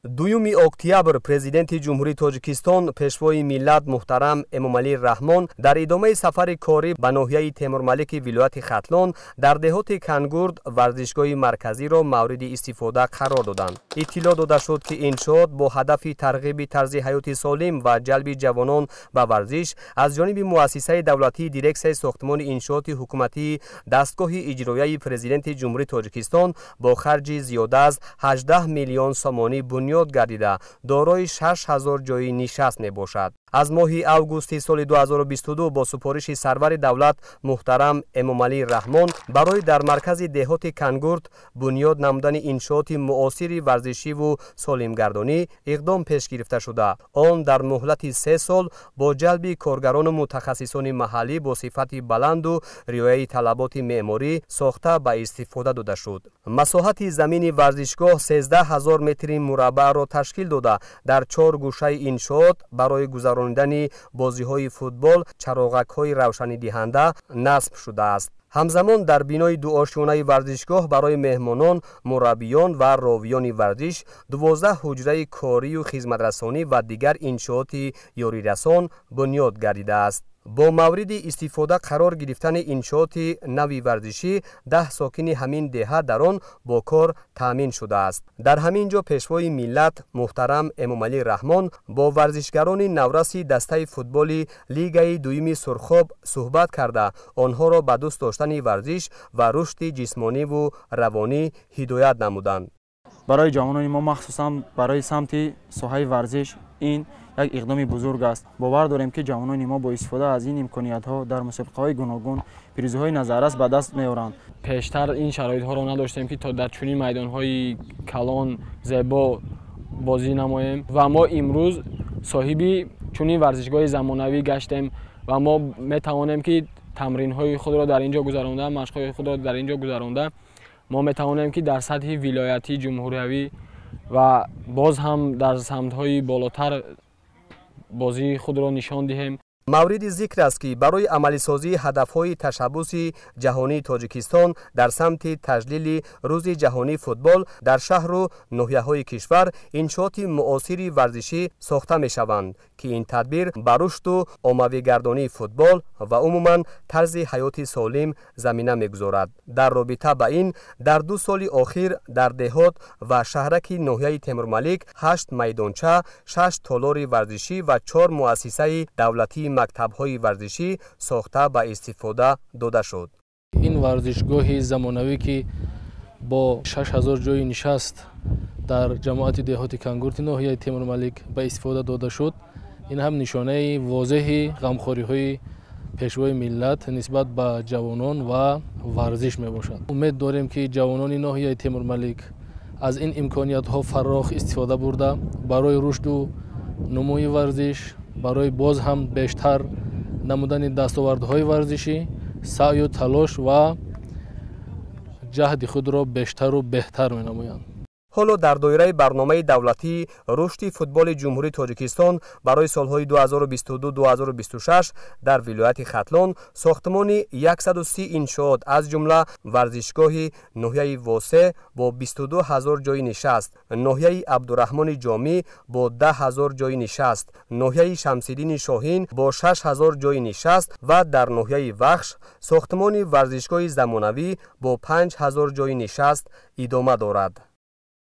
Дуюми октябр Президенти Ҷумҳурии Тоҷикистон, Пешвои миллат муҳтарам Эмомалӣ Раҳмон дар идомаи сафари корӣ ба ноҳияи Темурмалики вилояти Хатлон дар деҳоти Кангурд варзишгоҳи марказиро мавриди истифода қарор доданд. Иттилоъ дода шуд, ки иншоот бо ҳадафи тарғиби тарзи ҳаёти солим ва ҷалби ҷавонон ба варзиш аз ҷониби муассисаи давлатии Дирексияи сохтмони иншооти ҳукуматии дастгоҳи иҷроияи Президенти Ҷумҳурии Тоҷикистон бо харҷи зиёда аз 18 миллион сомонӣ бунёд гардида, дорои 6000 ҷойи нишаст мебошад. Аз моҳи августи соли 2022 бо супориши сарвари давлат муҳтарам Эмомалӣ Раҳмон барои дар маркази деҳоти Кангурд бунёд намудани иншооти муосири варзишиву солимгардонӣ иқдом пеш гирифта шуда, он дар муҳлати 3 сол бо ҷалби коргарону мутахассисони маҳаллӣ бо сифати баланду риояи талаботи меъморӣ сохта ба истифода дода шуд. Масоҳати замини варзишгоҳ 13 000 метри мураббаъро ташкил дода, дар чор гӯшаи иншоот барои гузаронидани бозиҳои футбол чароғакҳои равшанидиҳанда насб шудааст. Ҳамзамон дар бинои дуошёнаи варзишгоҳ барои меҳмонон, мураббиён ва ровиёни варзиш 12 ҳуҷраи корию хизматрасонӣ ва дигар иншооти ёрирасон бунёд гардидааст. Бо мавриди истифода қарор гирифтани иншооти нави варзишӣ 10 сокини ҳамин деҳа дар он бо кор таъмин шудааст. Дар ҳамин ҷо Пешвои миллат муҳтарам Эмомалӣ Раҳмон бо варзишгарони навраси дастаи футболи Лигаи дуюми Сурхоб суҳбат карда, онҳоро ба дӯст доштани варзиш ва рушди ҷисмониву равонӣ ҳидоят намуданд. Барои ҷавонони мо, махсусан барои самти соҳаи варзиш, ин як иқдоми бузург аст. Бовар дорем, ки ҷавонони мо бо истифода аз ин имкониятҳо дар мусобиқаҳои гуногун пирӯзиҳои назаррас ба даст меоранд. Пештар ин шароитҳоро надоштем, ки то дар чунин майдонҳои калон зебо бозӣ намоем ва мо имрӯз соҳиби чунин варзишгоҳи замонавӣ гаштем ва мо метавонем, ки тамринҳои худро дар ин ҷо гузаронда, машқҳои худро дар ин ҷо гузаронда, мо метавонем, ки дар сатҳи вилоятӣ, ҷумҳуриявӣ ва боз ҳам дар самтҳои болотар бозии худро нишон диҳем. Мавриди зикр аст, ки барои амалисозии ҳадафҳои ташаббуси ҷаҳонии Тоҷикистон дар самти таҷлили Рӯзи ҷаҳонии футбол дар шаҳру ноҳияҳои кишвар иншооти муосири варзишӣ сохта мешаванд, ки ин тадбир ба рушду оммавигардонии футбол ва умуман тарзи ҳаёти солим замина мегузорад. Дар робита ба ин дар 2 соли охир дар деҳот ва шаҳраки ноҳияи Темурмалик 8 майдонча, 6 толори варзишӣ ва 4 муассисаи давлатии мактабҳои варзишӣ сохта ба истифода дода шуд. Ин варзишгоҳи замонавӣ, ки бо 6000 ҷойи нишаст дар ҷамоати деҳоти Кангурти ноҳияи Темурмалик ба истифода дода шуд, ин ҳам нишонаи возеҳи ғамхориҳои Пешвои миллат нисбат ба ҷавонон ва варзиш мебошад. Умед дорем, ки ҷавонони ноҳияи Темурмалик аз ин имкониятҳо фарох истифода бурда, барои рушду нумӯи варзиш, барои боз ҳам бештар намудани дастовардҳои варзишӣ саъю талош ва ҷаҳди худро бештару беҳтар менамоянд. Ҳоло дар доираи барномаи давлатии рушди футболи Ҷумҳурии Тоҷикистон барои солҳои 2022-2026 дар вилояти Хатлон сохтмони 130 иншоот, аз ҷумла варзишгоҳи ноҳияи Восе бо 22 000 ҷойи нишаст, ноҳияи Абдураҳмони Ҷомӣ бо 10 000 ҷойи нишаст, ноҳияи Шамсиддини Шоҳин бо 6 000 ҷойи нишаст ва дар ноҳияи Вахш сохтмони варзишгоҳи замонавӣ бо 5 000 ҷойи нишаст идома дорад.